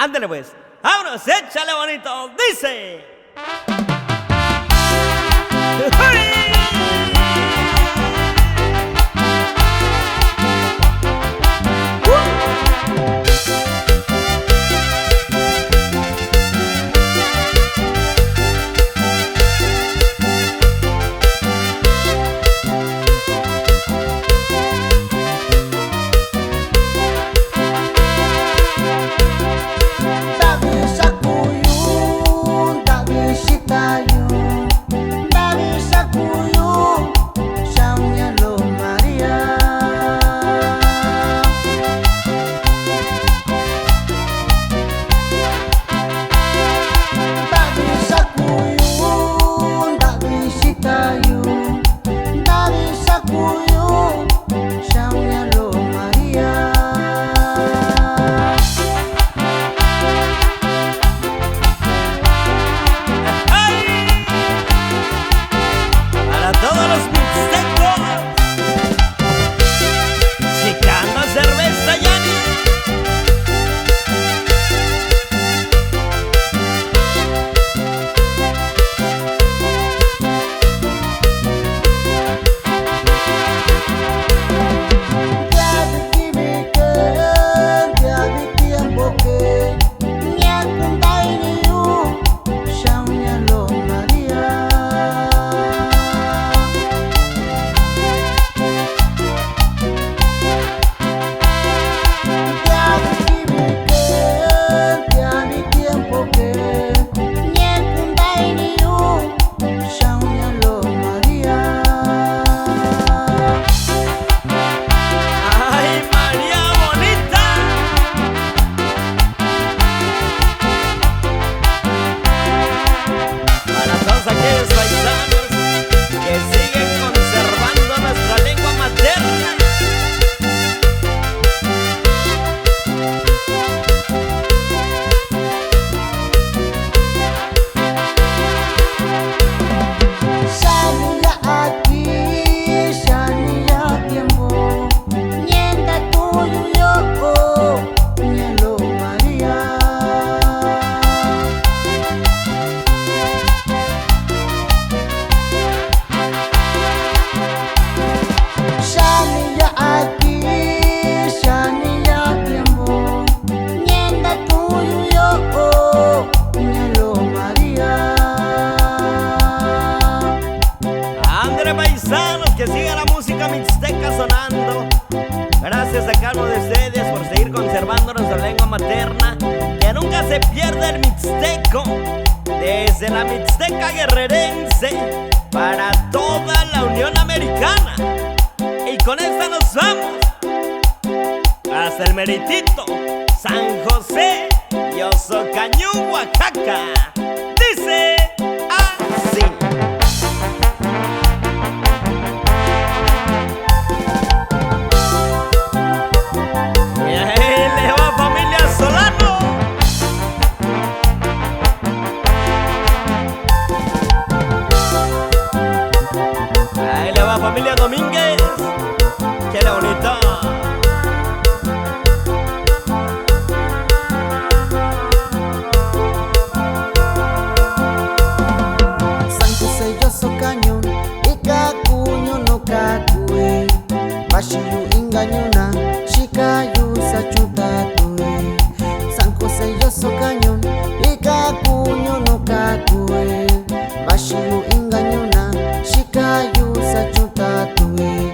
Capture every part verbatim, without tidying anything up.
Ándale pues. Vámonos, échale bonito. Dice. Para todos los mixtecos, chicando cerveza, Yani. Ándale, paisanos, que siga la música mixteca sonando. Gracias a cada uno de ustedes por seguir conservándonos la lengua materna, que nunca se pierde el mixteco. Desde la Mixteca guerrerense para toda la Unión Americana. Y con esta nos vamos hasta el meritito San José, Yosocañú, Oaxaca. Dice así. Y ahí le va, familia Solano. Ahí le va, familia Domínguez. Qué bonito. Bashiyu ingañuna, shikayu sachutatui. San José Yoso Cañón, ikakuño no kakui. Bashiyu ingañuna, shikayu sachutatui.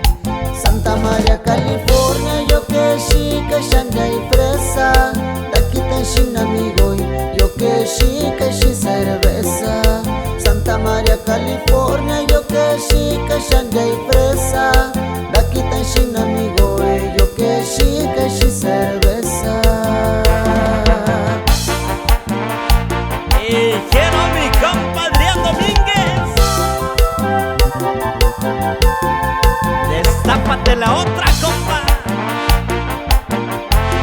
Santa María, California, yo que shika shangai fresa. Takitan shin amigo, yo que shika shi cerveza. Santa María, California, yo que shika shangai fresa. Takitan shin amigo, yo que shika shi cerveza. Y quiero mi compadre Domínguez. Destápate la otra, compa.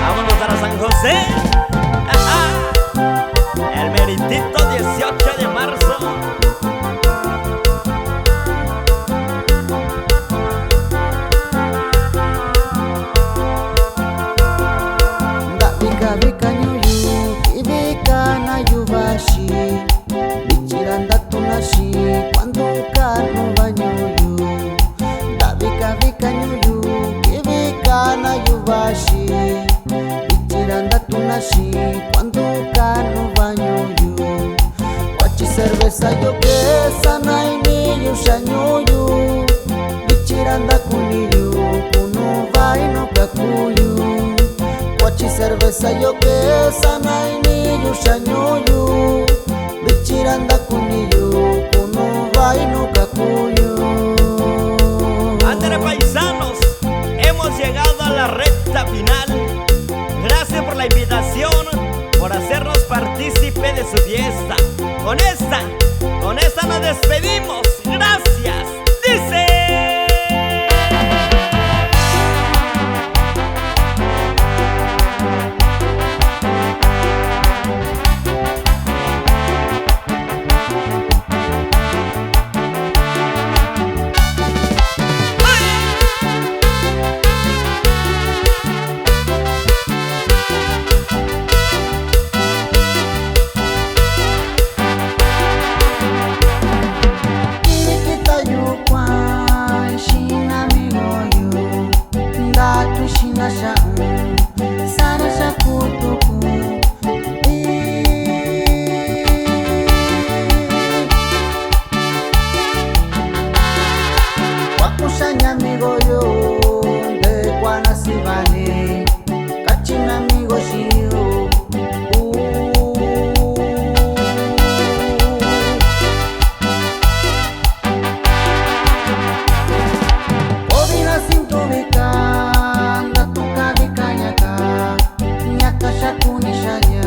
Vámonos a San José. El meritito dieciocho de marzo. Ndabi kabi kañuyu, Shi, bichiranda tunashi, cuando kanu va ñuyu. Da vika vika ñuyu, kivika na yuvashi. Bichiranda tunashi, cuando kanu va ñuyu. Cuachi cerveza yo que sana y ni yusha ñuyu. Bichiranda kuniyu, kunu vaino kakuyu. Cuachi cerveza yo que sana y ni yusha ñuyu. Bichiranda kuniyu, kunu vaino kakuyu. Ándale, paisanos, hemos llegado a la recta final. Gracias por la invitación, por hacernos partícipe de su fiesta. Con esta, con esta nos despedimos. Gracias. Dice. Kiviki tayukua, shina amigo yo, ndatu shina sha, sara sha kutuku. Wakusha ña amigo yo, nde kuana sivani, kachina amigo shio. Ovina sintu vika, ndatu kavika ñaka, ñaka shakunishaña,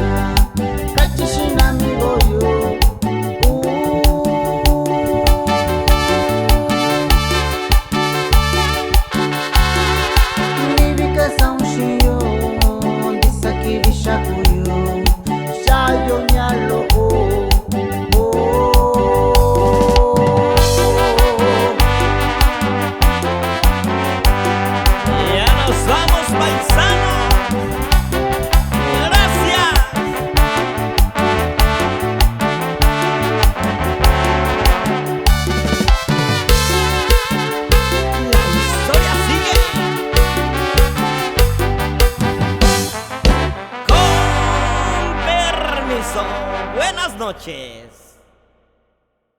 kachishina amigo yo. Ni vika saunshio, ndisa kivishakuyo, shayo ñalo. Ya nos vamos, paisano. Gracias. La historia sigue. Con permiso. Buenas noches.